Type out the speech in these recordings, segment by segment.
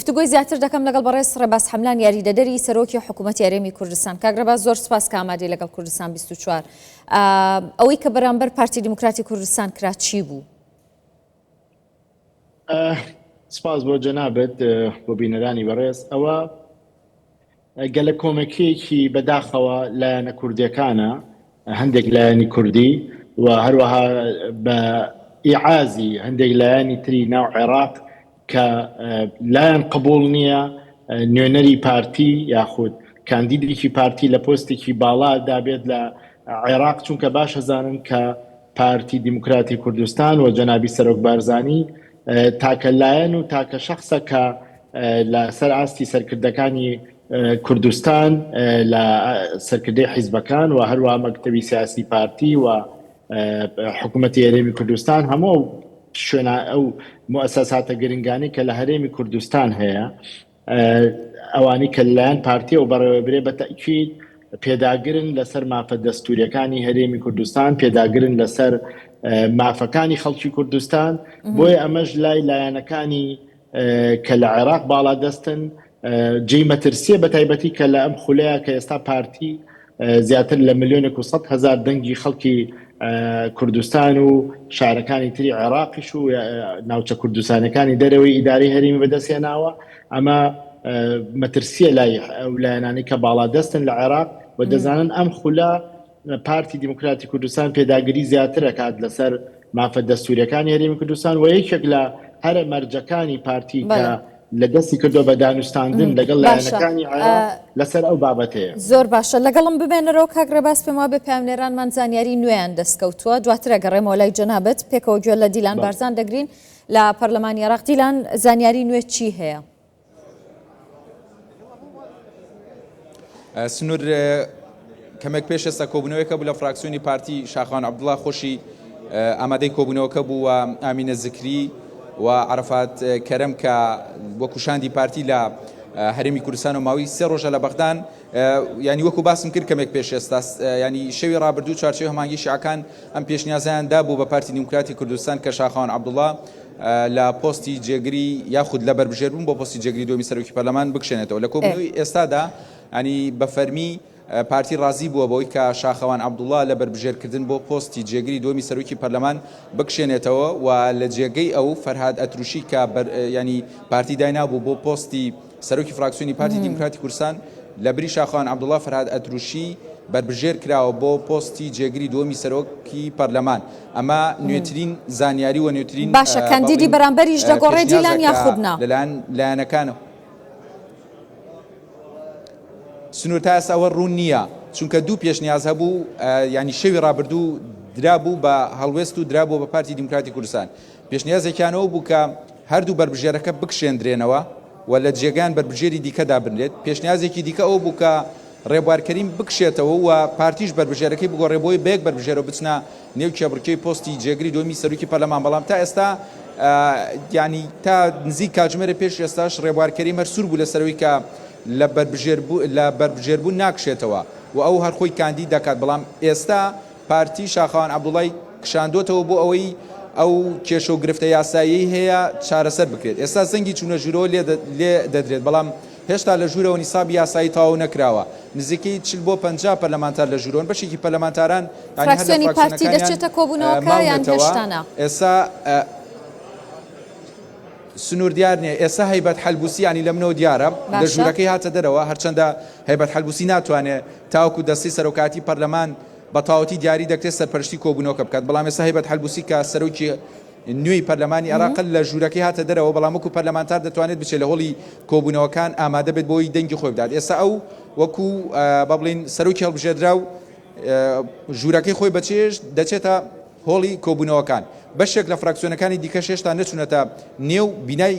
گفتوگۆی زیاتر دەکەم لەگەڵ بەڕێز ڕێباز حەملان یاریدەدەری سەرۆکی حکوومەتی هەرێمی کوردستان. کاک ڕێباز زۆر سپاس کە ئامادەی لەگەڵ کوردستان 24. ئەوەی کە بەرامبەر پارتی دیموکراتی کوردستان کرا چی بوو؟ سپاس بۆ جەنابت بۆ بینەرانی بەڕێز. ئەوە گەلەکۆمەکییەکی بەداخەوە لایەنە کوردیەکانە، هەندێک لایەنی کوردی و هەروەها بە ئیعازی هەندێک لایەنی تری ناو عێراق کە لایان قبوڵ نییە نوێنەری پارتی یاخود کاندیدێکی پارتی لە پۆستێکی باڵا دابێت لە عێراق، چونکە باش ئەزانن کە پارتی دیموکراتی کوردستان و جەنابی سەرۆک بارزانی تاکە لایەن و تاکە شەخسە کە لە سەر ئاستی سەرکردەکانی کوردستان لە سەرکردەی حیزبەکان و هەروە مەکتەبی سیاسی پارتی و حکوومەتی هەرێمی کوردستان هەموو ئەو شوێنە ئەو موئەسەساتە گرنگانی کە لە هەرێمی کوردستان هەیە ئەوانی کە لەلایەن پارتیەوە بەڕێوەبرێ بە تەئکید پێداگرن لەسەر مافە دەستوریەکانی هەرێمی کوردستان، پێداگرن لەسەر مافەکانی خەڵکی کوردستان، بۆیە ئەمەش لای لایەنەکانی کە لە عێراق باڵادەستن جێی مەترسیە، بە تایبەتی کە لە ئەم خولەیە کە ئێستا پارتی زیاتر لە ملیۆنێک و 100,000 دەنگی خەڵکی کوردستان و شارەکانی تری عێراقیش و ناوچە کوردستانەکانی دەرەوەی ئیدارەی هەرێمی بەدەستهێناوە. ئەمە مەترسیە لای ئەو لایەنانەی کە باڵادەستن لە عێراق و دەزانن ئەم خولە پارتی دیموکراتی کوردستان پێداگری زیاتر ئەکات لەسەر مافە دەستوریەکانی هەرێمی کوردستان و یەکێک لە هەرە مەرجەکانی پارتی کە لە دەستی کردووە بە دانوستاندن لەگەڵ لایەنەکانی عێراق لەسەر ئەو بابەتەیە. زۆر باشە لەگەڵم بمێنەرەوە کاک ڕێباز، پێم وابێ پەیامنێرانمان زانیاری نوێیان دەستکەوتووە، دواتر ئەگەڕێمەوە لای جەنابت، پێکەوە گوێ لە دیلان بارزان دەگرین لە پەرلەمانی عێراق. دیلان زانیاری نوێ چی هەیە؟ سنوور کەمێک پێش ئێستا کۆبوونەوەیەکە بوو لە فراکسیۆنی پارتی شاخوان عەبدوڵا خۆشی ئامادەی کۆبوونەوەکە بوو و ئامینە زکری و عەرەفات کەرەم کە وەکو شاندی پارتی لە هەرێمی کوردستان و ماوەی سێ ڕۆژە لە بەغدان ینی وەکو باسم کرد کەمێک پێش ئێستا ینی شەوی ڕابردوو چوارچێوەی هەماهەنگی شیعەکان ئەم پێشنیازیان دابوو بە پارتی دیموکراتی کوردستان کە شاخەوان عەبدوڵا لە پۆستی جێگری یاخود لە بەربژێربوون بۆ پۆستی جێگری دووەمی سەرۆکی پەرلەمان بکشێنێتەوە. لە کۆبوونەوەی ئێستادا ینی بە فەرمی پارتی ڕازی بووە بەوەی کە شاخەوان عەبدوڵا لە بەربژێرکردن بۆ پۆستی جێگری دووەمی سەرۆکی پەرلەمان بکشێنێتەوە و لە جێگەی ئەو فەرهاد ئەتروشی کە ینی پارتی داینابوو بۆ پۆستی سەرۆکی فراکسیۆنی پارتی دیموکراتی کوردستان لە بری شاخەوان عەبدوڵا فەرهاد ئەتروشی بەربژێر کراوە بۆ پۆستی جێگری دووەمی سەرۆکی پەرلەمان. ئەمە نوێترین زانیاری و نوێترین باشە کاندیدی بەڵێن بەرامبەریش دەگۆڕێ پێشنیازە دیلان کە یاخود نا؟ لەلایەن لایەنەکانەوە سنوور تا ئێستا ئەوە ڕوون نییە، چونکە دوو پێشنیاز هەبوو یانی شەوی ڕابردوو درابوو بە هەڵوێست و درابووە بە پارتی دیموکراتی کوردستان. پێشنیازێکیان ئەوە بوو کە هەردوو بەربژێرەکە بکشێندرێنەوە و لە جێگایان بەربژێری دیکە دابنرێت، پێشنیازێکی دیکە ئەوە بوو کە ڕێبوار کەریم بکشێتەوە و پارتیش بەربژێرەکەی بگۆڕێ بۆی بە یەک بەربژێرەوە بچنە نێو کێبڕکێی پۆستی جێگری دووەمی سەرۆکی پەرلەمان، بەڵام تا ئێستا یانی تا نزیک کاتژمێرێ پێش ئێستاش ڕێبوار کەریم هەر سوور بوو لەسەر ئەوەی کە لە بەربژێر لە بەربژێربوون ناکشێتەوە و ئەو هەر خۆی کاندید دەکات، بەڵام ئێستا پارتی شاخەوان عەبدوڵای کشاندۆتەوە بۆ ئەوەی ئەو کێشە و گرفتە یاساییەی هەیە چارەسەر بکرێت. ئێستا زەنگی چوونە ژوورەوە لێ دەدرێت، بەڵام هێشتا لە ژوورەوە نیسابی یاسایی تەواو نەکراوە. نزیکەی 40 بۆ 50 پەرلەمانتار لە ژوورەوەن، بەشێکی پەرلەمانتاران یانی هەر لە فراکسیۆنی پارتی فراکسیۆنەکانیان دەچێتە کۆبوونەوەکە یان ماونەتەوە. هێشتا نا؟ ئێستا سنوور دیار نییە. ئێستا هەیبەت حەلبوسی یانی لە منەوە دیارە لە باشە. ژوورەکەی هاتە دەرەوە، هەرچەندە هەیبەت حەلبوسی ناتوانێت تاوەکو دەستەی سەرۆکایەتی پەرلەمان بە تەواوەتی دیاری دەکرێت سەرپەرشتی کۆبوونەوەکە بکات، بەڵام ئێستا هەیبەت حەلبوسی کە سەرۆکی نوێی پەرلەمانی عێراقە لە ژوورەکەی هاتە دەرەوە، بەڵام وەکو پەرلەمانتار دەتوانێت بچێت لە هۆڵی کۆبوونەوەکان ئامادە بێت بۆی دەنگی خۆی بدات. ئێستا ئەو وەکو با بڵێین سەرۆکی هەڵبژێردراو ژوورەکەی خۆی بەچێشت دەچێتە هۆڵی کۆبوونەوەکان. بەشێک لە فراکسیۆنەکانی دیکەش هێشتا نەچوونەتە نێو بینای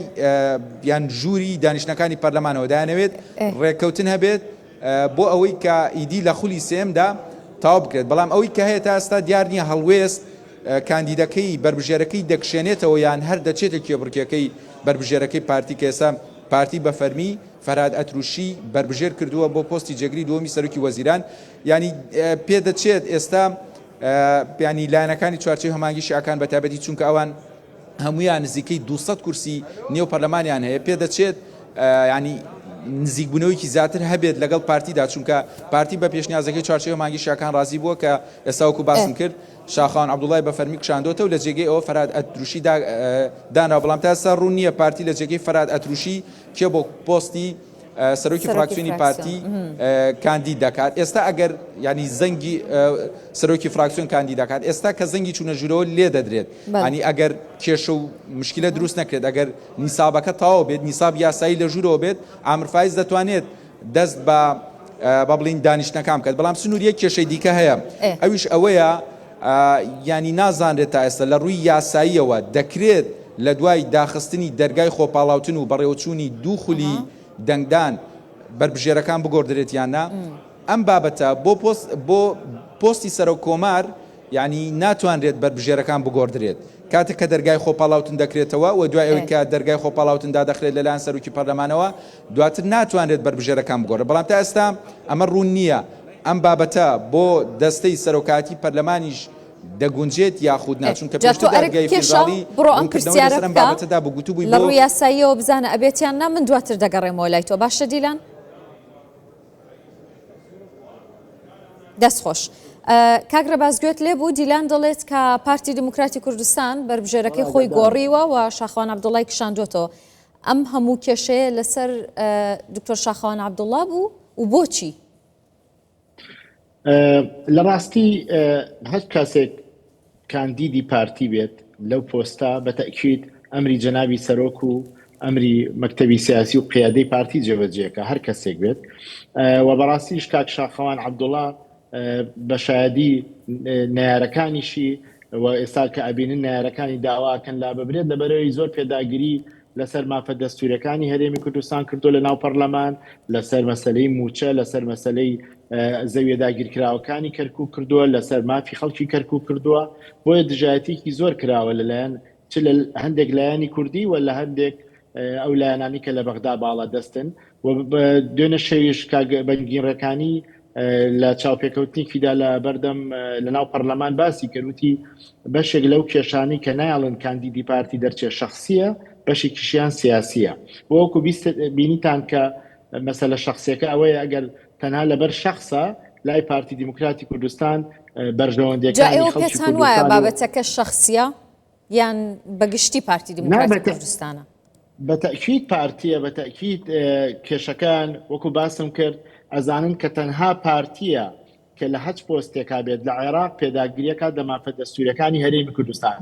یان ژووری دانیشتنەکانی پەرلەمانەوە، دەیانەوێت ڕێککەوتن هەبێت بۆ ئەوەی کە ئیدی لە خولی سێیەمدا تەواو بکرێت، بەڵام ئەوەی کە هەیە تا ئێستا دیار نییە هەڵوێست کاندیدەکەی بەربژێرەکەی دەکشێنێتەوە یان هەر دەچێتە کێبڕکێکەی بەربژێرەکەی پارتی کە ئێستا پارتی بە فەرمی فەرهاد ئەتروشی بەربژێر کردووە بۆ پۆستی جێگری دووەمی سەرۆکی وەزیران یانی پێدەچێت ئێستا ینی لایەنەکانی چوارچێوەی هەماهەنگی شیعەکان بە تایبەتی چونکە ئەوان هەموویان نزیکەی 200 کورسی نێو پەرلەمانیان هەیە پێدەچێت ینی نزیکبوونەوەیکی زیاتر هەبێت لەگەڵ پارتیدا چونکە پارتی بە پێشنیازەکەی چوارچێوەی مانگی شیعەکان ڕازی بووە کە ئێستا وەکو باسم کرد شاخەوان عەبدوڵای بە فەرمی کشاندۆتەوە لە جێگەی ئەوە فەرهاد ئەتروشی دانرا بەڵام تا ئێستا ڕوون نییە پارتی لە جێگەی فەرهاد ئەتروشی کێ بۆ پۆستی سەرۆکی فراکسیۆنی پارتی کاندید دەکات ئێستا ئەگەر ینی زەنگی سەرۆکی فراکسیۆن کاندید دەکات ئێستا کە زەنگی چوونە ژوورەوە لێ دەدرێت ینی ئەگەر کێشە و مشکلە دروست نەکرێت ئەگەر نیسابەکە تەواو بێت نیساب یاسایی لە ژوورەوە بێت عامر فایز دەتوانێت دەست بە با بڵین دانیشتنەکان بکات بەڵام سنوور یەک کێشەی دیکە هەیە ئەویش ئەوەیە ینی نازانرێت تا ئێستا لە ڕووی یاساییەوە دەکرێت لە دوای داخستنی دەرگای خۆپاڵاوتن و بەڕێوەچوونی دوو خولی دەنگدان بەربژێرەکان بگۆڕدرێت یان نا ئەم بابەتە بۆ پۆست بۆ پۆستی سەرۆک کۆمار یانی ناتوانرێت بەربژێرەکان بگۆڕدرێت کاتێک کە دەرگای خۆپاڵاوتن دەکرێتەوە و دوای ئەوەی کە دەرگای خۆپاڵاوتن دادەخرێت لەلایەن سەرۆکی پەرلەمانەوە دواتر ناتوانرێت بەربژێرەکان بگۆڕێت بەڵام تا ئێستا ئەمە ڕوون نییە ئەم بابەتە بۆ دەستەی سەرۆکایەتی پەرلەمانیش دەگونجێت یاخود نا چونکە جا پێشتر تۆ ئەرک دادگای بکێشە فیدراڵی بڕۆ ئەم ڕوونکردنەوەی پرسیارە لەسەر ئەم بکە بابەتە دابوو گوتبووی لە بۆ ڕووی یاساییەوە بزانە ئەبێت یان نا من دواتر دەگەڕێمەوە لای تۆ باشە دیلان؟ دەست خۆش. کاک ڕێباز گوێت لێ بوو دیلان دەڵێت کە پارتی دیموکراتی کوردستان بەربژێرەکەی خۆی گۆڕیوە و شاخوان عەبدوڵای کشاندوێتەوە ئەم هەموو کێشەیە لەسەر دکتۆر شاخوان عەبدوڵا بوو و بۆچی؟ لە ڕاستی هەر کەسێک کاندیدی پارتی بێت لەو پۆستە بە تەئکید ئەمری جەنابی سەرۆک و ئەمری مەکتەبی سیاسی و قیادەی پارتی جێبەجێکە هەر کەسێک بێت و بەڕاستیش کاک شاخەوان عەبدوڵا بە شایەدی نەیارەکانیشی و ئێستا کە ئەبینن نەیارەکانی داواکەن لا ببرێت لەبەرەوەی زۆر پێداگری لەسەر مافە دەستوریەکانی هەرێمی کوردستان کردووە لە ناو پەرلەمان، لەسەر مەسەلەی مووچە، لەسەر مەسەلەی زەویە داگیرکراوەکانی کەرکوک کردووە، لەسەر مافی خەڵکی کەرکوک کردووە، بۆیە دژایەتیەکی زۆر کراوە لەلایەن چ لە هەندێک لایەنی کوردی و لە هەندێک ئەو لایەنانی کە لە بەغدا باڵا دەستن و دوێنێ شەویش کاک بەنگین ڕێکانی لە چاوپێکەوتنێکیدا لە بەردەم لە ناو پەرلەمان باسی کرد وتی بەشێک لەو کێشانەی کە نایەڵن کاندیدی پارتی دەرچێت شەخسییە بەشێکیشیان سیاسییە وەکو بینیتان کە مەسەلە شەخسیەکە ئەوەیە ئەگەر تەنها لەبەر شەخسە لای پارتی دیموکراتی کوردستان جا بەرژەوەندیەکانی ئێوە خەڵکی پێتان وایە کوردستان و بابەتەکە شەخسییە یان بەگشتی پارتی نا دیموکراتی بەتە کوردستانە؟ بە تەئکید پارتیە بە تەئکید کێشەکان وەکو باسم کرد ئەزانن کە تەنها پارتیە کە لە هەچ پۆستێکا بێت لە عێراق پێداگریەکات لە مافە دەستوریەکانی هەرێمی کوردستان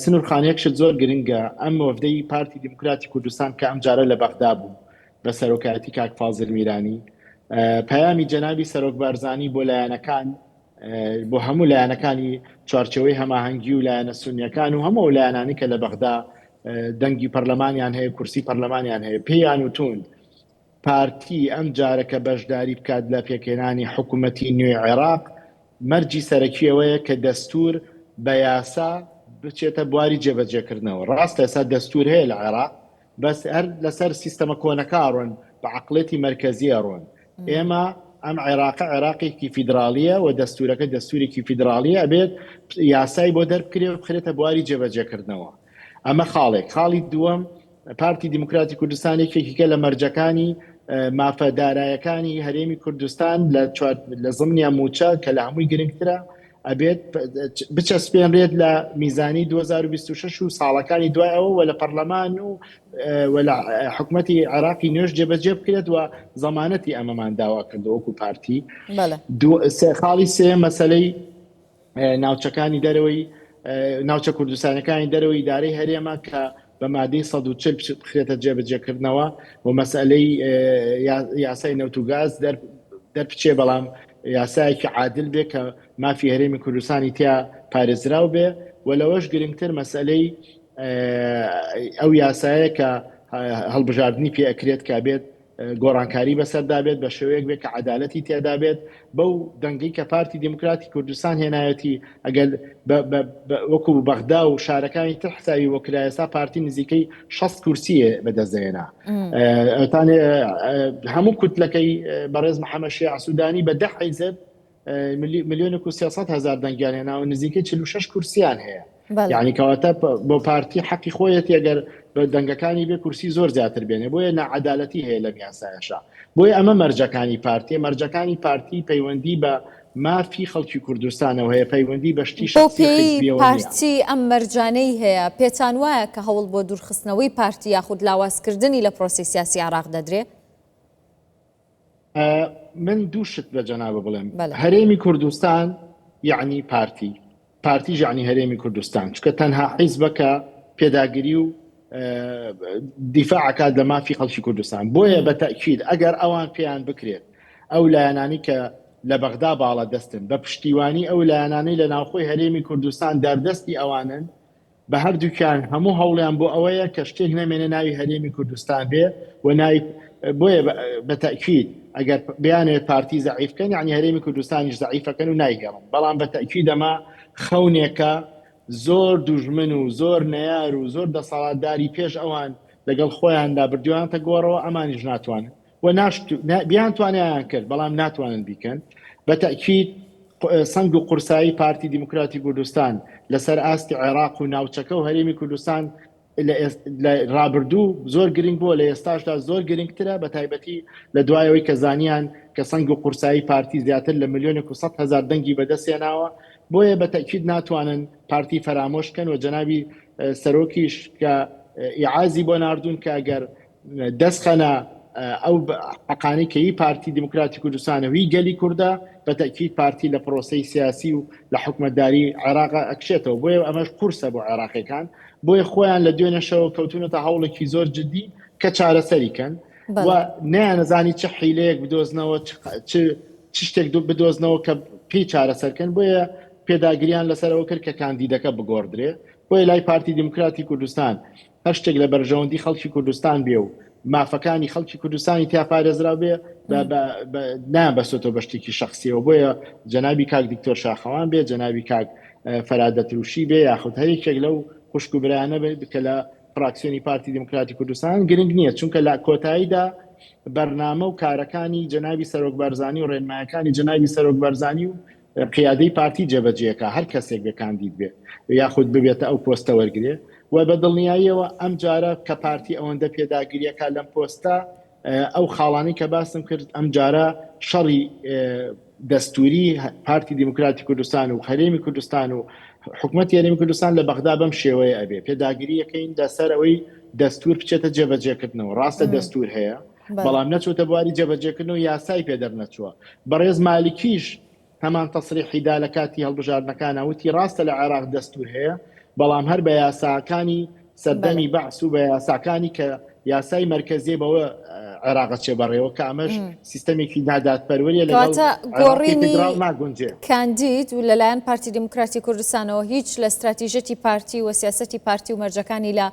سنور خان یەک شت زۆر گرنگە ئەم وەفدەی پارتی دیموکراتی کوردستان کە ئەم جارە لە بەغدا بوو بە سەرۆکایەتی کاک فازل میرانی پەیامی جەنابی سەرۆک بارزانی بۆ لایەنەکان بۆ هەموو لایەنەکانی چوارچێوەی هەماهەنگی و لایەنە سونیەکان و هەموو ئەو لایەنانەی کە لە بەغدا دەنگی پەرلەمانیان هەیە کورسی پەرلەمانیان هەیە پێیان وتون پارتی ئەم جارە کە بەشداری بکات لە پێکهێنانی حکوومەتی نوێی عێراق مەرجی سەرەکی ئەوەیە کە دەستور بە یاسا بچێتە بواری جێبەجێکردنەوە ڕاستە ئێستا دەستور هەیە لە عێراق بەس هەر لەسەر سیستەمە کۆنەکە ئەڕۆن بە عەقڵێتی مەرکەزی ئەڕۆن ئێمە ئەم عێراقە عێراقێکی فیدراڵیە و دەستورەکە دەستورێکی فیدراڵیە ئەبێت یاسای بۆ دەربکرێ و بخرێتە بواری جێبەجێکردنەوە ئەمە خاڵێک خاڵی دووەم پارتی دیموکراتی کوردستان یەکێکیکە لە مەرجەکانی مافە دارایەکانی هەرێمی کوردستان لە لە زمنیان موچە کە لە هەمووی گرنگترە ئەبێت بچەسپێنرێت لە میزانی 2026 و ساڵەکانی دوای ئەوە و لە پەرلەمان و و لە حکومەتی عێراقی نوێش جێبەجێ بکرێت و زەمانەتی ئەمەمان داوا کردو وەکو پارتی خاڵی سێ مەسلەی ناوچەکانی دەرەوەی ناوچە کوردستانەکانی دەرەوەی ئیدارەی هەرێمە کە بە مادەی 140 بخرێتە جێبەجێکردنەوە و مەسئلەی یاسای نەوت و گاز دەربچێ بەڵام یاسایەکی عادل بێ کە مافی هەرێمی کوردستانی تیا پارێزراو بێ و لەوەش گرنگتر مەسئلەی ئەو یاسایە کە هەڵبژاردننی پێ ئەکرێت کە بێت گۆڕانکاری بەسەردا بێت بە شێوەیەک بێت کە عەدالەتی تێدا بێت بەو دەنگەی کە پارتی دیموکراتی کوردستان هێنایەتی ئەگەر وەکو بەغدا و شارەکانی تر حسابی بۆ کرا ئێستا پارتی نزیکەی 60 کورسیە بەدەستدەهێنا هەموو کوتلەکەی بەڕێز محەممەد شیاع سوودانی بە دە حیزب ملیۆنێک و 300 هزار دەنگیان هێنا و نزیکەی 46 کورسیان هەیە یعنی کەواتە بۆ پارتی حەقی خۆیەتی ئەگەر بە دەنگەکانی بێ کورسی زۆر زیاتر بێنێ بۆیە ناعەدالەتی هەیە لەم یاسایەشا بۆیە ئەمە مەرجەکانی پارتیە مەرجەکانی پارتی پەیوەندی بە مافی خەڵکی کوردستانەوە هەیە پەیوەندی بە شتی بەو شەخسی و پێیەی حیزبیەوە نیە. پارتی ئەم مەرجانەی هەیە پێتان وایە کە هەوڵ بۆ دوورخستنەوەی پارتی یاخود لاوازکردنی لە پرۆسەی سیاسی عێراق دەدرێ؟ من دوو شت بە جەنابە بڵێم بەلێ. هەرێمی کوردستان یەعنی پارتی پارتیش یەعنی هەرێمی کوردستان چونکە تەنها حیزبە کە پێداگری و دیفاع ئەکات لە مافی خەڵکی کوردستان بۆیە بە تەئکید ئەگەر ئەوان پێیان بکرێت ئەو لایەنانی کە لە بەغدا باڵا دەستن بە پشتیوانی ئەو لایەنانەی لە ناوخۆی هەرێمی کوردستان داردەستی ئەوانن بە هەردووکیان هەموو هەوڵیان بۆ ئەوەیە کە شتێک نەمێنێ ناوی هەرێمی کوردستان بێ و ناوی بۆیە بە تەئکید ئەگەر بیانەوێت پارتی زەعیف بکەن یعنی هەرێمی کوردستانیش زەعیفەکەن و نایهێڵن بەڵام بە تەئکید ئەمە خەونێکە زۆر دوژمن و زۆر نەیار و زۆر دەسەڵاتداری پێش ئەوان لەگەڵ خۆیاندا بردویانتە گۆڕەوە ئەمانیش ناتوانن و بیانتوانیان کرد بەڵام ناتوانن بیکەن بە تەئکید سەنگ و قورسایی پارتی دیموکراتی کوردستان لەسەر ئاستی عێراق و ناوچەکە و هەرێمی کوردستان لە ڕابردوو زۆر گرنگ بووە لە ئێستاشدا زۆر گرنگترە بە تایبەتی لە دوایەوەی کە زانیان کە سەنگ و قورسایی پارتی زیاتر لە ملیۆنێک و 100 هەزار دەنگی بەدەستهێناوە بۆیە بە تەئکید ناتوانن پارتی فەرامۆش کەن و جەنابی سەرۆکیش کە ئیعازی بۆ ناردوون کە ئەگەر دەست خەنە ئەو حەقانەی کە هی پارتی دیموکراتی کوردستانە و هی گەلی کوردە، بە تەئکید پارتی لە پرۆسەی سیاسی و لە حکومەتداری عێراق ئەکشێتەوە، بۆیە ئەمەش قورسە بۆ عێراقیەکان، بۆیە خۆیان لە دوێنێشەوە کەوتونەتە هەوڵێکی زۆر جدی کە چارەسەری کەن و نەیانەزانی چ حیلەیەک بدۆزنەوە، چ چ شتێک بدۆزنەوە کە پێی چارەسەر کەن، بۆیە پێداگریان لەسەر ئەوە کرد کە کاندیدەکە بگۆڕدرێ، بۆیە لای پارتی دیموکراتی کوردستان هەر شتێک لە بەرژەوەندی خەڵکی کوردستان بێ و مافەکانی خەڵکی کوردستانی تیا پارێزراو بێ نایانبەستێتەوە بە شتێکی شەخسیەوە بۆیە جەنابی کاک دکتۆر شاخەوان بێ جەنابی کاک فەرهاد ئەتروشی بێ یاخود هەر یەکێک لەو خوشک و برایانە بێت کە لە فراکسیۆنی پارتی دیموکراتی کوردستان گرنگ نییە چونکە لە کۆتاییدا بەرنامە و کارەکانی جەنابی سەرۆک بارزانی و ڕێنمایەکانی جەنابی سەرۆک بارزانی و قیادەی پارتی جێبەجێکا هەر کەسێک بێ کاندید بێ یاخود ببێتە ئەو پۆستە وەرگرێ و بە دڵنیاییەوە ئەم جارە کە پارتی ئەوەندە پێداگریەکە لەم پۆستە ئەو خاڵانی کە باسم کرد ئەم جارە شەڕی دەستوری پارتی دیموکراتی کوردستان و هەرێمی کوردستان و حکوومەت هەرێمی کوردستان لە بەغدا بەم شێوەیە ئەبێ پێداگریەکەین لەسەر ئەوەی دەستور بچێتە جێبەجێکردنەوە ڕاستە دەستور هەیە بەڵام نەچۆتە بواری جێبەجێکردن و یاسای پێ دەرنەچووە. بەڕێز مالکیش هەمان تەسریحی دا لە کاتی هەڵبژاردنەکانا وتی ڕاستە لە عێراق دەستور هەیە بەڵام هەر بە یاساکانی سەردەمی بەعس و بە یاساکانی کە یاسای مەرکەزیە بەوە عێراق ئەچێ بەڕێوە کە ئەمەش سیستەمێکی نادادپەروەریە لەگەڵ کەواتە عێراقی گۆڕینی فیدراڵ ناگونجێ. کاندید و لەلایەن پارتی دیموکراتی کوردستانەوە هیچ لە ستراتیژەتی پارتی و سیاسەتی پارتی و مەرجەکانی لە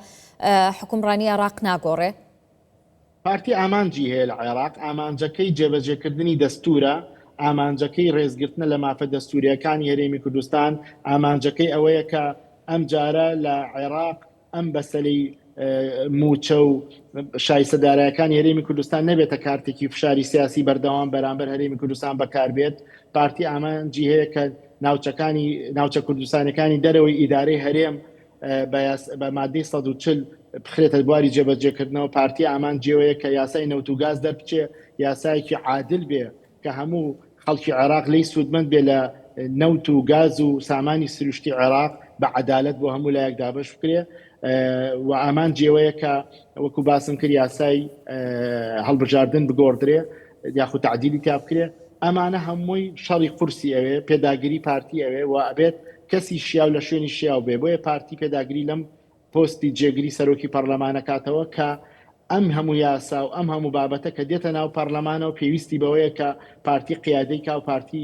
حوکمڕانی عێراق ناگۆڕێ؟ پارتی ئامانجی هەیە لە عێراق، ئامانجەکەی جێبەجێکردنی دەستوورە، ئامانجەکەی رێزگرتنە لە مافە دەستوورییەکانی هەرێمی کوردستان، ئامانجەکەی ئەوەیە کە ئەمجارە لە عێراق ئەم بەسەلەی مووچە و شایستە دارایەکانی هەرێمی کوردستان نەبێتە کارتێکی فشاری سیاسی بەردەوام بەرامبەر هەرێمی کوردستان بەکاربێت. پارتی ئامانجی هەیە کە ناوچەکانی ناوچە کوردستانیەکانی دەرەوەی ئیدارەی هەرێم بە مادەی 140 بخرێتە بواری جێبەجێکردنەوە، پارتی ئامانجی ئەوەیە کە یاسای نەوت و گاز دەربچێ، یاسایەکی عادل بێ کە هەموو خەڵکی عێراق لێی سوودمەند بێ لە نەوت و گاز و سامانی سروشتی عێراق بە عەدالەت بۆ هەموو لایەک دابەش بکرێ و ئامانجی ئەوەیە کە وەکو باسم کرد یاسای هەڵبژاردن بگۆڕدرێ یاخود تەعدیلی تیا بکرێ. ئەمانە هەمووی شەڕی قورسی ئەوێ، پێداگری پارتی ئەوێ و ئەبێت کەسی شیاو لە شوێنی شیاو بێ، بۆیە پارتی پێداگری لەم پۆستی جێگری سەرۆکی پەڕلەمان ئەکاتەوە کە ئەم هەموو یاسا و ئەم هەموو بابەتە کە دێتە ناو پەڕلەمانەوە پێویستی بەوەیە کە پارتی قیادەی کا و پارتی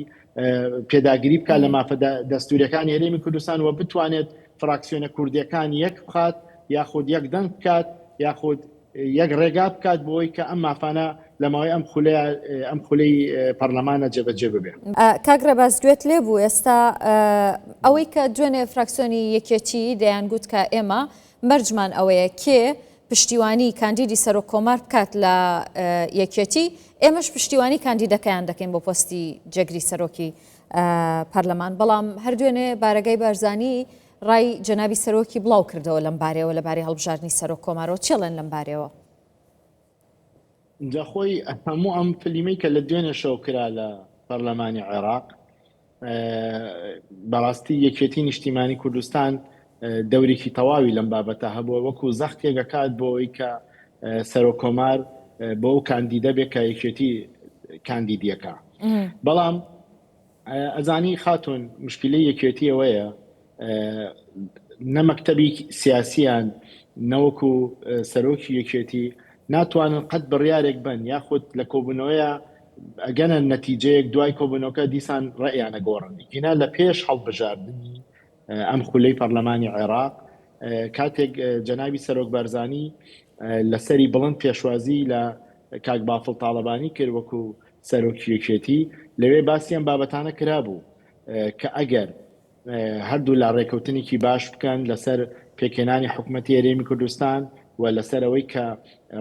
پێداگری بکات لە مافە دەستوریەکانی هەرێمی کوردستان و بتوانێت فراکسیۆنە کوردیەکان یەک بخات یاخود یەک دەنگ بکات یاخود یەک ڕێگا بکات بۆی کە ئەم مافانە لە ماوەی ئەم خولەیا ئەم خولەی پەڕلەمانە جێبەجێ ببێ. کاک ڕێباز گوێت لێ بوو ئێستا ئەوەی کە دوێنێ فراکسیۆنی یەکێتی دەیانگوت کە ئێمە مەرجمان ئەوەیە کێ پشتیوانی کاندیدی سەرۆک کۆمار بکات لە یەکێتی ئێمەش پشتیوانی کاندیدەکەیان دەکەین بۆ پۆستی جێگری سەرۆکی پەرلەمان بەڵام هەر دوێنێ بارەگای بارزانی. ڕای جەنابی سەرۆکی بڵاو کردەوە لەم بارەیەوە لەبارەی هەڵبژاردنی سەرۆک کۆمارەوە چێڵێن لەم بارەیەوە؟ جا خۆی هەموو ئەم فلیمەی کە لە دوێنێ شەو کرا لە پەرلەمانی عێراق بەڕاستی یەکێتی نیشتیمانی کوردستان دەورێکی تەواوی لەم بابەتە هەبووە وەکو زەختێک ئەکات بۆ ئەوەی کە سەرۆک کۆمار بۆ ئەو کاندیدە بێ کە یەکێتی کاندیدیەکە بەڵام ئەزانی خاتون مشکلەی یەکێتی ئەوەیە نە مەکتەبی سیاسیان نەوەکو سەرۆکی یەکێتی ناتوانن قەت بڕیارێک بن یاخود لە کۆبوونەوەیە ئەگەنە نەتیجەیەک دوای کۆبوونەوەکە دیسان ڕێیانە گۆڕن گینا لە پێش هەڵبژاردننی ئەم خولەی پەرلەمانی عێراق کاتێک جەنابی سەرۆک بارزانی لەسەری بڵند پێشوازی لە کاک بافڵ تاڵەبانی کرد وەکو سەرۆکی یەکێتی لەوێ باسی ئەم بابەتانە کرابوو کە ئەگەر هەردوو لا ڕێکەوتنێکی باش بکەن لەسەر پێکهێنانی حکومەتی هەرێمی کوردستان و لەسەر ئەوەی کە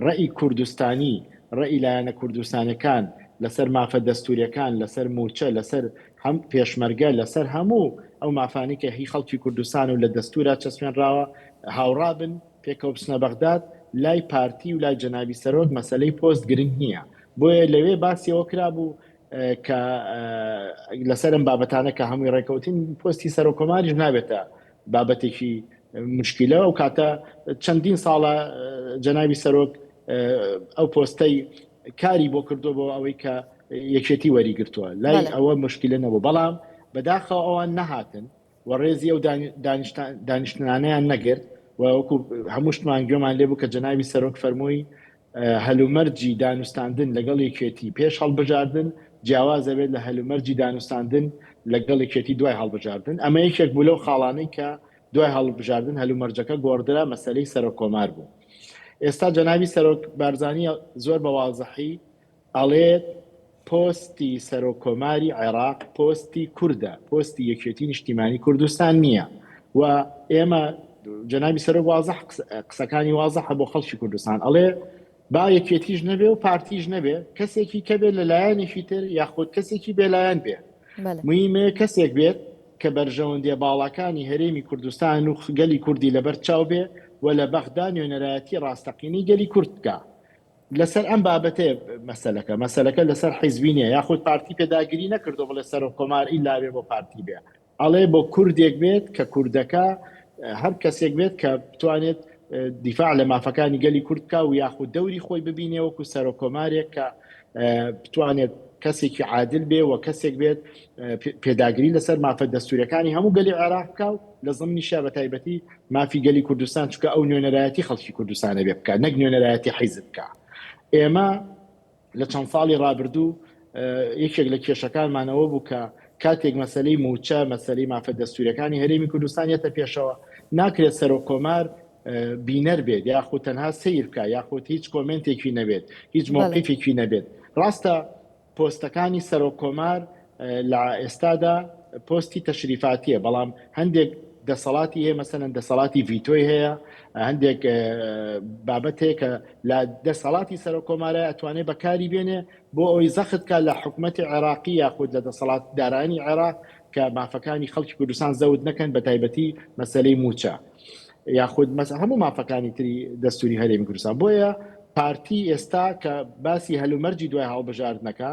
ڕێی کوردستانی ڕێی لایەنە کوردستانەکان لەسەر مافە دەستوریەکان لەسەر موچە لەسەر هەم پێشمەرگە لەسەر هەموو ئەو مافانی کە هی خەڵکی کوردستان و لە دەستورا چەسپێنراوە هاوڕابن پێکەوە بچنە بەغداد لای پارتی و لای جەنابی سەرۆک مەسەلەی پۆست گرنگ نییە بۆیە لەوێ باسی ئەوە کرابوو کە لەسەر ئەم بابەتانە کە هەمووی ڕێکەوتین پۆستی سەرۆک کۆماریش نابێتە بابەتێکی مشکلە ئەو کاتە چەندین ساڵە جەنابی سەرۆک ئەو پۆستەی کاری بۆ کردو بۆ ئەوەی کە یەکێتی وەریگرتووە لای ئەوە مشکلە نەبوو بەڵام بەداخەوە ئەوان نەهاتن و ڕێزی ئەو دانیشتنانەیان نەگرت و وەکو هەموو شتمان گوێمان لێ بوو کە جەنابی سەرۆک فەرمووی هەلومەرجی دانوستاندن لەگەڵ یەکێتی پێش هەڵبژاردن جیاواز دەبێت لە هەلومەرجی دانوستاندن لەگەڵ یەکێتی دوای هەڵبژاردن ئەمە یەکێک بوو لەو خاڵانەی کە دوای هەڵبژاردن هەلومەرجەکە گۆڕدرا مەسەلەی سەرۆک کۆمار بوو ئێستا جەنابی سەرۆک بارزانی زۆر بە وازحی ئەڵێت پۆستی سەرۆک کۆماری عێراق پۆستی کوردە، پۆستی یەکێتی نیشتیمانی کوردستان نییە و ئێمە جەنابی سەرۆک وازح قسەکانی وازحە بۆ خەڵکی کوردستان ئەڵێ با یەکێتیش نەبێ و پارتیش نەبێ کەسێکی کە بێت لە لایەنێکی تر یاخود کەسێکی بێلایەن بێ مهمە کەسێک بێت کە بەرژەوەندیە باڵاکانی هەرێمی کوردستان و گەلی کوردی لەبەر چاو بێ و لە بەغدا نوێنەرایەتی ڕاستەقینەی گەلی کورد بکە لەسەر ئەم بابەتەیە مەسەلەکە، مەسەلەکە لەسەر حیزبی نییە، یاخود پارتی پێداگری نەکردووە بڵێ سەرۆک کۆمار ئیلا بێ بۆ پارتی بێ، ئەڵێ بۆ کوردێک بێت کە کوردەکە هەر کەسێک بێت کە بتوانێت دیفاع لە مافەکانی گەلی کورد بکا و یاخود دەوری خۆی ببینێ وەکو سەرۆک کۆمارێک کە بتوانێت کەسێکی عادل بێ و کەسێک بێت پێداگری لەسەر مافە دەستوریەکانی هەموو گەلی عێراق بکا و لە زمنیشا بە تایبەتی مافی گەلی کوردستان چونکە ئەو نوێنەرایەتی خەڵکی کوردستانە بێ بکات نەک نوێنەرایەتی حیزب بکا ئێمە لە چەند ساڵی ڕابردوو یەکێک لە کێشەکانمانەوە بوو کە کاتێک مەسلەی موچە مەسلەی مافە دەستوریەکانی هەرێمی کوردستان یەتە پێشەوە ناکرێت سەرۆک کۆمار بینەر بێت یاخود تەنها سیر بکە یاخود هیچ کۆمنتێکی نەبێت هیچ مۆقیفێکی نەبێت ڕاستە پۆستەکانی سەرۆک کۆمار لە ئێستادا پۆستی تەشریفاتیە بەڵام هەندێک دەسەڵاتی هەیە مەسەلەن دەسەڵاتی ڤیتۆی هەیە هەندێک بابەت هەیە کە لە دەسەڵاتی سەرۆک کۆمارە ئەتوانێت بەکاری بێنێ بۆ ئەوەی زەخت کا لە حکوومەتی عێراقی یاخود لە دەسەڵاتدارانی عێراق کە مافەکانی خەڵکی کوردستان زەوت نەکەن بە تایبەتی مەسلەی موچە یاخود هەموو مافەکانی تری دەستوری هەرێمی کوردستان بۆیە پارتی ئێستا کە باسی هەلومەرجی دوای هەڵبژاردنەکە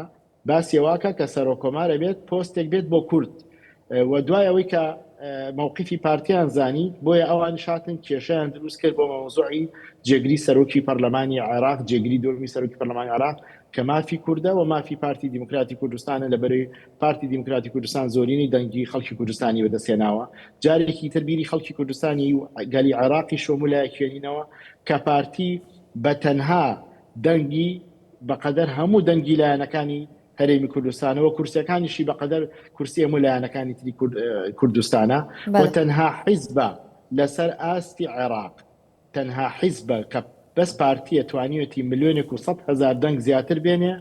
باسی ئەوەکە کە سەرۆک کۆمار ئەبێت پۆستێک بێت بۆ کورد و دوای ئەوەی کە مووقفی پارتیان زانی بۆیە ئەوانیش هاتن کێشیان دروست کرد بۆ مەوزوعی جێگری سەرۆکی پەرلەمانی عێراق جێگری دووەمی سەرۆکی پەرلەمانی عێراق کە مافی کوردە و مافی پارتی دیموکراتی کوردستانە لە بەرەی پارتی دیموکراتی کوردستان زۆرینەی دەنگی خەڵکی کوردستانی بەدەستهێناوە جارێکی تر بیری خەڵکی کوردستانی و گەلی عێراقی شۆمولایەکێنینەوە کە پارتی بە تەنها دەنگی بەقەدەر هەموو دەنگی لایەنەکانی هەرێمی کوردستانەوە کورسەکانیشی بەقەدەر کورسی هەموو لایەنەکانی تری کوردستانە و تەنها حیزبە لەسەر ئاستی عێراق تەنها حیزبە کە بەس پارتیە توانیوێتی ملیۆنێک و 100 هەزار دەنگ زیاتر بێنێ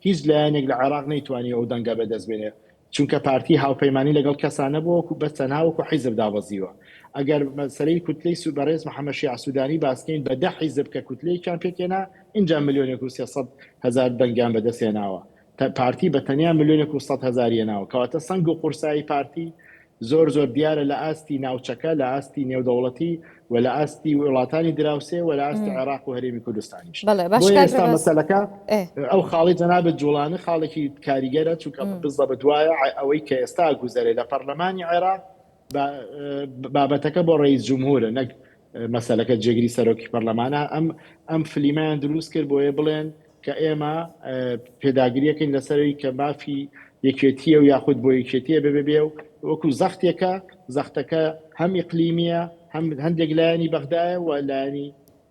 هیچ لایەنێک لە عێراق نەیتوانی ئەو دەنگە بەدەست بێنێ چونکە پارتی هاوپەیمانی لەگەڵ کەسا نەبووە وەکو بەس تەنها وەکو حیزب دابەزیوە ئەگەر مەسەلەی کوتلەی سو بەڕێز محەمەد شیاع سودانی باسکەین بە دە حیزب کە کوتلەیەکیان پێکهێنا ئینجا ملیۆنێک و 300 هەزار دەنگیان بەدەست هێناوە پارتی بە تەنیا ملیۆنێک و 100 هەزاری هێناوە کەواتە سەنگ و قورسایی پارتی. زۆر زۆر دیارە لە ئاستی ناوچەکە، لە ئاستی نێودەوڵەتی و لە ئاستی وڵاتانی دراوسێ و لە ئاستی عێراق و هەرێمی کوردستانیش. بەڵێ باش بۆیە کاک ئێستا ڕێباز مەسەلەکە ئێ. ئەو خاڵەی جەنابت جوڵانە خاڵێکی کاریگەرە چونکە بزەبت وایە ئەوەی کە ئێستا گوزەرێ لە پەرلەمانی عێراق بابەتەکە بۆ ڕئیس جمهورە نەک مەسەلەکە جێگری سەرۆکی پەرلەمانە ئەم ئەم فلیمەیان دروست کرد بۆیە بڵێن کە ئێمە پێداگریەکەین لەسەروی کە مافی یەکێتیە و یاخود بۆ یەکێتیە بێ بێ و وەکو زەختێکە زەختەکە هەم ئیقلیمیە هەم هەندێک لایەنی بەغدایە و لایەنی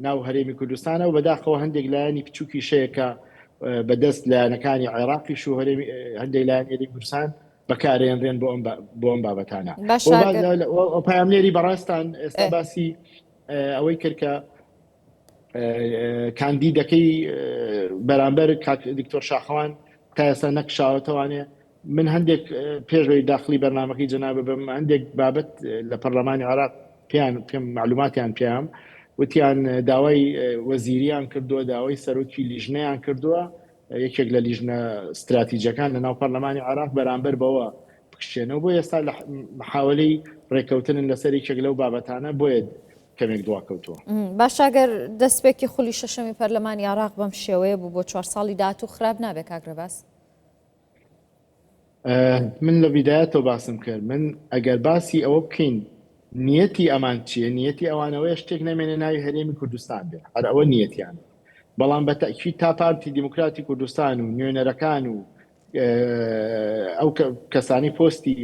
ناو هەرێمی کوردستانە و بەداخەوە هەندێک لایەنی بچووکی شەیە کە بەدەست لایەنەکانی عێراقیش و هەرێمی هەندێک لایەنی هەرێمی کوردستان بەکارێنرێن بۆ ئەم بۆ ئەم بابەتانە باشە ئەگەر پامنێری بەڕێزتان ئێستا باسی ئەوەی کرد کە کاندیدەکەی بەرامبەر دکتۆر شاخەوان تا ئێستا نەکشاوەتەوانێ من هەندێک پێشەوەی داخلی بەرنمەکەی جەنابە بم هەندێک بابەت لە پەرلەمانی عراق پێیان پێم معلوماتیان پێیان وتیان داوای وەزیریان کردووە داوای سەرۆکی لیژنەیان کردووە یەکێک لە لیژنە ستراتیجەکان لە ناو پەرلەمانی عێراق بەرامبەر بەوە بکشێنەوە بۆ ئێستا لە محاولەی ڕێککەوتنن لەسەر یەکێک لەو بابەتانە بۆیە کەمێک دواکەوتووە. باشە گەر دەستپێکی خولی شەشەمی پەرلەمانی عێراق بەم شێوەیە بوو بۆ چوار ساڵی داهاتوو خراپ نابێ کاک ڕێباز؟ من لە بیدایەتەوە باسم کرد من ئەگەر باسی ئەوە بکەین نیەتی ئەمان چییە نیەتی ئەوانەوەیە شتێک نەمێنێ ناوی هەرێمی کوردستان بێ هەر ئەوە نیەتیانە بەڵام بە تەئکید تا پارتی دیموکراتی کوردستان و نوێنەرەکان و ئەو کەسانی پۆستی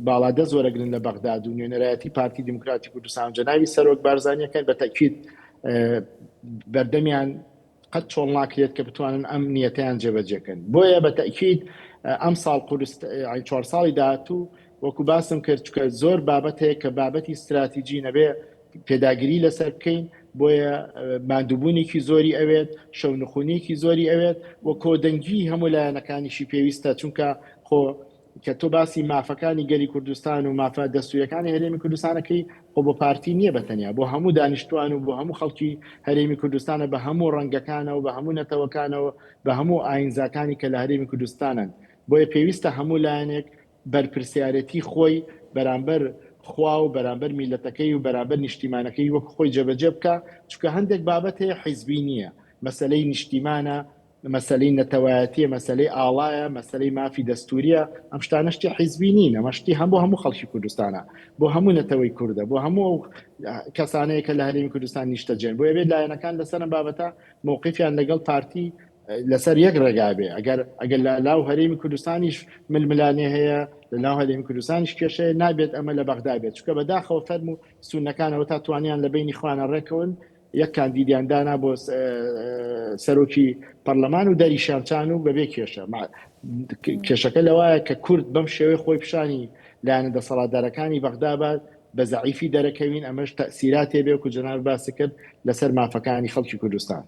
باڵادەست وەرەگرن لە بەغداد و نوێنەرایەتی پارتی دیموکراتی کوردستان و جەنابی سەرۆک بارزانیەکەن بە تەئکید بەردەمیان قەت چۆڵ ناکرێت کە بتوانن ئەم نیەتەیان جێبەجێکەن بۆیە بە تەئکید ئەم ساڵ قورس چوار ساڵی داهاتوو وەکو باسم کرد چکە زۆر بابەت هەیە کە بابەتی ستراتیجی نەبێ پێداگری لەسەر بکەین بۆیە ماندووبوونێکی زۆری ئەوێت شەونخونیەکی زۆری ئەوێت و کۆدەنگی هەموو لایەنەکانیشی پێویستە چونکە خۆ کە تۆ باسی مافەکانی گەلی کوردستان و مافە دەستوریەکانی هەرێمی کوردستانەکەی خۆ بۆ پارتی نییە بە تەنیا بۆ هەموو دانیشتوان و بۆ هەموو خەڵکی هەرێمی کوردستانە بە هەموو ڕەنگەکانەوە بە هەموو نەتەوەکانەوە بە هەموو ئاینزاکانی کە لە هەرێمی کوردستانن بۆیە پێویستە هەموو لایەنێک بەرپرسیارێتی خۆی بەرامبەر خوا و بەرامبەر میلەتەکەی و بەرامبەر نیشتیمانەکەی وەک خۆی جێبەجێ بکە چونکە هەندێک بابەت هەیە حیزبی نییە مەسەلەی نیشتیمانە مەسەلەی نەتەوایەتیە، مەسەلەی ئاڵایە، مەسەلەی مافی دەستوریە، ئەم شتانە شتی حیزبی نین، ئەمە شتی هەم بۆ هەموو خەڵکی کوردستانە، بۆ هەموو نەتەوەی کوردە، بۆ هەموو ئەو کەسانەیە کە لە هەرێمی کوردستان نیشتەجێن، بۆیە بێت لایەنەکان لەسەر ئەم بابەتە مەوقیفیان لەگەڵ پارتی لەسەر یەک ڕێگا بێ، ئەگەر ئەگەر لە ناو هەرێمی کوردستانیش ململانێ هەیە، لە ناو هەرێمی کوردستانیش کێشەیە، نابێت ئەمە لە بەغدا بێت، چونکە بەداخەوە فەرموو سوننەکان ئەوەتا توانیان لە بەینی خۆیانە ڕێکەون، یەک کاندیدیان دانا بۆ سەرۆکی پەرلەمان و دەریشیان چان و بەبێ کێشە. کێشەکە لەوایە کە کورد بەم شێوەی خۆی پیشانی لایەنە دەسەڵاتدارەکانی بەغدا بات بە زەعیفی دەرەکەوین، ئەمەش تەئسیراتێ بێ وەکو جەنابت باست کرد لەسەر مافەکانی خەڵکی کوردستان.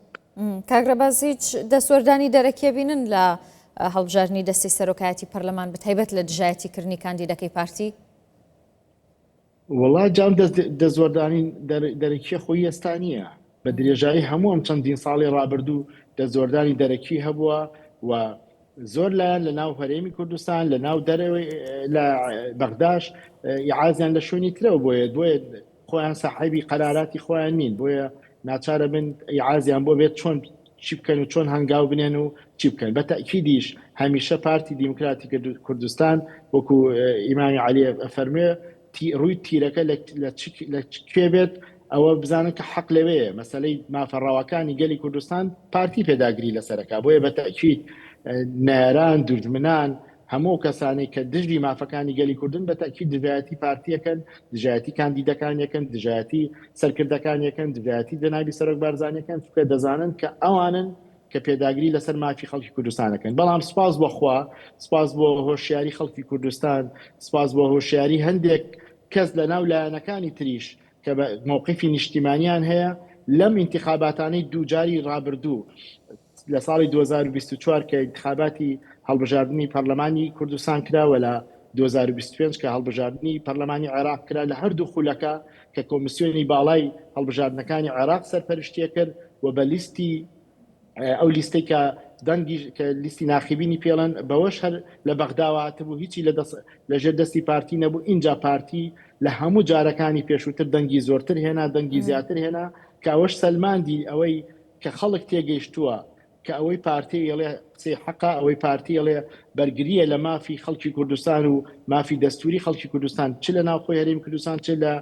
کاک ڕێباز هیچ دەستوەردانی دەرەکیە بینن لە هەڵبژاردنی دەستەی سەرۆکایەتی پەرلەمان بەتایبەت لە دژایەتی کردنی کاندیدەکەی پارتی؟ وەڵا جام دەست دەستوەردانی دەرەکیە خۆی ئێستا نییە بە درێژایی هەموو ئەم چەندین ساڵی ڕابردوو دەستوەردانی دەرەکی هەبووە و زۆر لایەن لە ناو هەرێمی کوردستان لە ناو دەرەوەی لە بەغداش ئیعازیان لە شوێنی ترەوە بۆیە بۆیە خۆیان ساحێبی قەراراتی خۆیان نین بۆیە ناچارە بن ئیعازیان بۆ بێت چۆن چی بکەن و چۆن هەنگاو بنێن و چی بکەن بە تەئکیدیش هەمیشە پارتی دیموکراتی کوردستان وەکو ئیمامی عەلی ئەفەرموێ ڕووی تیرەکە لە کوێ بێت ئەوە بزانن کە حەق لەوەیە مەسلەی مافە ڕەواکانی گەلی کوردستان پارتی پێداگری لەسەرەکە بۆیە بە تەئکید نەیاران دوژمنان هەموو ئەو کەسانەی کە دژی مافەکانی گەلی کوردن بە تەئکید دژایەتی پارتیەکەن، دژایەتی کاندیدەکانیەکەن، دژایەتی سەرکردەکانیەکەن، دژایەتی جەنابی سەرۆک بارزانیەکەن، چونکە دەزانن کە ئەوانن کە پێداگری لەسەر مافی خەڵکی کوردستانەکەن. بەڵام سوپاس بۆ خوا، سوپاس بۆ هۆشیاری خەڵکی کوردستان، سوپاس بۆ هۆشیاری هەندێک کەس لە ناو لایەنەکانی تریش کە بە مەوقیفی نیشتیمانیان هەیە لەم ئینتیخاباتانەی دووجاری ڕابردوو لە ساڵی 2024 کە ئینتخاباتی هەڵبژاردنی پەرلەمانی کوردستان کرا و لە 2025 کە هەڵبژاردنی پەرلەمانی عێراق کرا لە هەردوو خولەکە کە کۆمیسیۆنی باڵای هەڵبژاردنەکانی عێراق سەرپەرشتیە کرد و بە لیستی. ئەو لیستەی کە دەنگی کە لیستی ناخیبینی پێڵەن بەوەش هەر لە بەغداوە هاتبوو هیچی لە دەست لەژێر دەستی پارتی نەبوو ئینجا پارتی لە هەموو جارەکانی پێشووتر دەنگی زۆرتر هێنا دەنگی زیاتر هێنا کە ئەوەش سەلماندی ئەوەی کە خەڵک تێگەیشتووە کە ئەوەی پارتی ئەڵێ قسەی حەقە ئەوەی پارتی ئەڵێ بەرگریە لە مافی خەڵکی کوردستان و مافی دەستوری خەڵکی کوردستان چ لە ناوخۆی هەرێمی کوردستان چ لە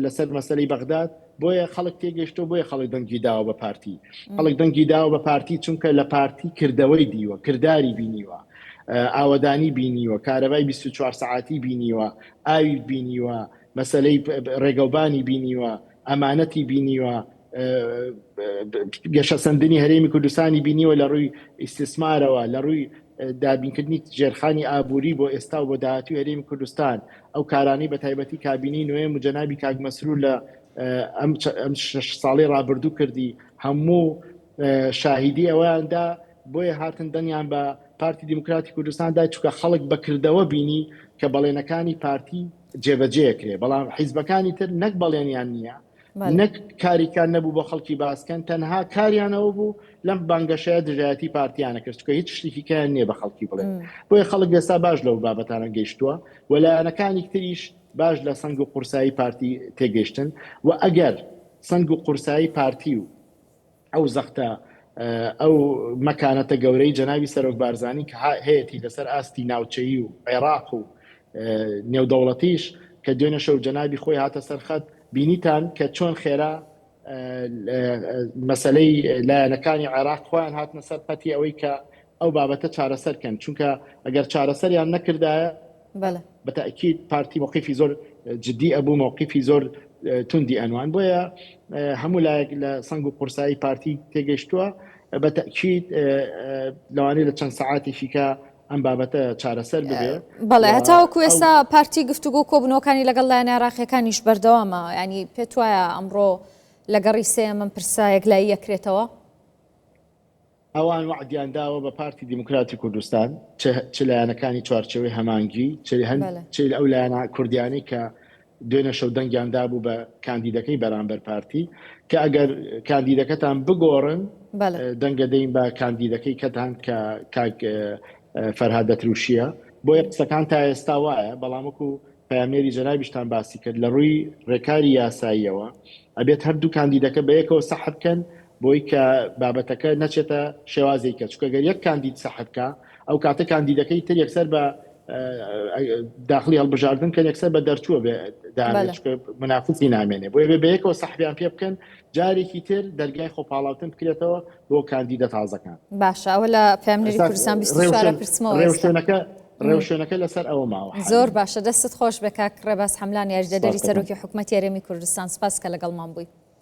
لەسەر مەسەلەی بەغداد بۆیە خەڵک تێگەشتۆ بۆیە خەڵک دەنگی داوە بە پارتی خەڵک دەنگی داوە بە پارتی چونکە لە پارتی کردەوەی دیوە کرداری بینیوە ئاوەدانی بینیوە کارەبای 24 سعاتی بینیوە ئاوی بینیوە مەسلەی ڕێگەوبانی بینیوە ئەمانەتی بینیوە گەشەسەندنی هەرێمی کوردستانی بینیوە لە ڕووی ئیسیسمارەوە لە ڕووی دابینکردنی ژێرخانی ئابووری بۆ ئێستا و بۆ داهاتوی هەرێمی کوردستان ئەو کارانەی بە تایبەتی کابینەی نوێم و جەنابی کاک مەسرور لە ئەم شش ساڵی ڕابردوو کردی هەموو شاهیدی ئەوەیاندا بۆیە هاتن دەنگیان بە پارتی دیموکراتی کوردستاندا چکە خەڵک بەکردەوە بینی کە بەڵێنەکانی پارتی جێبەجێ کرێ بەڵام حیزبەکانی تر نەک بەڵێنیان نییە نەک کاریکان نەبوو بۆ خەڵکی باسکەن تەنها کاریانەوە بوو لەم بانگەشەیە دژایەتی پارتیانە کرد چکە هیچ شتێکی کەیان نییە بە خەڵکی بڵێ بۆیە خەڵک ئێستا باش لەو بابەتانە گەیشتووە و لایەنەکانی تریش باش لە سەنگ و قورسایی پارتی تێگەیشتن و ئەگەر سەنگ و قورسایی پارتی و ئەو زەختە ئەو مەکانەتە گەورەی جەنابی سەرۆک بارزانی کە هەیەتی لەسەر ئاستی ناوچەیی و عێراق و نێودەوڵەتیش کە دوێنێ شەو جەنابی خۆی هاتە سەر خەت بینیتان کە چۆن خێرا مەسلەی لایەنەکانی عێراق خۆیان هاتنە سەر پەتی ئەوەی کە ئەو بابەتە چارەسەر کەن چونکە ئەگەر چارەسەریان نەکردایە بە تەئکید پارتی مەوقیفی زۆر جدی ئەبوو مەوقیفی زۆر توندی ئەنوان بۆیە هەموو لایەک لە سەنگ و قورسایی پارتی تێگەیشتووە بە تەئکید لەوانەیە لە چەند سەعاتێکی کە ئەم بابەتە چارەسەر ببێ. بەڵێ هەتاوەکو ئێستا پارتی گفتوگۆ و کۆبوونەوەکانی لەگەڵ لایەنە عێراقییەکانیش بەردەوامە یانی پێت وایە ئەمڕۆ لە گەڕی سێیەم ئەم پرسە یەکلایی ئەکرێتەوە؟ ئەوان وەعدیان داوە بە پارتی دیموکراتی کوردستان چ لایەنەکانی چوارچێوەی هەمانگی چ ئەو لایەنە کوردیانەی کە دوێنێ شەو دەنگیان دابوو بە کاندیدەکەی بەرامبەر پارتی کە ئەگەر کاندیدەکەتان بگۆڕن دەنگە دەین بە کاندیدەکەی کەتان کە کاک فەرهاد دەتروشیە بۆیە قسەکان تا ئێستا وایە بەڵام وەکو پەیامنێری جەنابیشتان باسی کرد لە ڕووی ڕێکاری یاساییەوە ئەبێت هەردوو کاندیدەکە بەیەکەوە سەحب بکەن بۆی کە بابەتەکە نەچێتە شێوازێکە چونکە گەر یەک کاندید سەحب کا ئەو کاتە کاندیدەکەی تر یەکسەر بە داخلی هەڵبژاردن کە یەکسەر بە دەرچووە بێ منافسی نامێنێ بۆیە بێ بەیەکەوە سەحبیان پێ بکەن جارێکی تر دەرگای خۆپاڵاوتن بکرێتەوە بۆ کاندیدە تازەکان. باشە ئەوە لە پەیامنێری کوردستان 24 پرسمەوە ڕێوشوێنەکە ڕێوشوێنەکە لەسەر ئەوە ماوە. زۆر باشە دەستت خۆش بێ کاک ڕێباز حەملان یاریدەدەری سەرۆکی حکومەتی هەرێمی کوردستان سپاس کە لەگەڵمان بووی.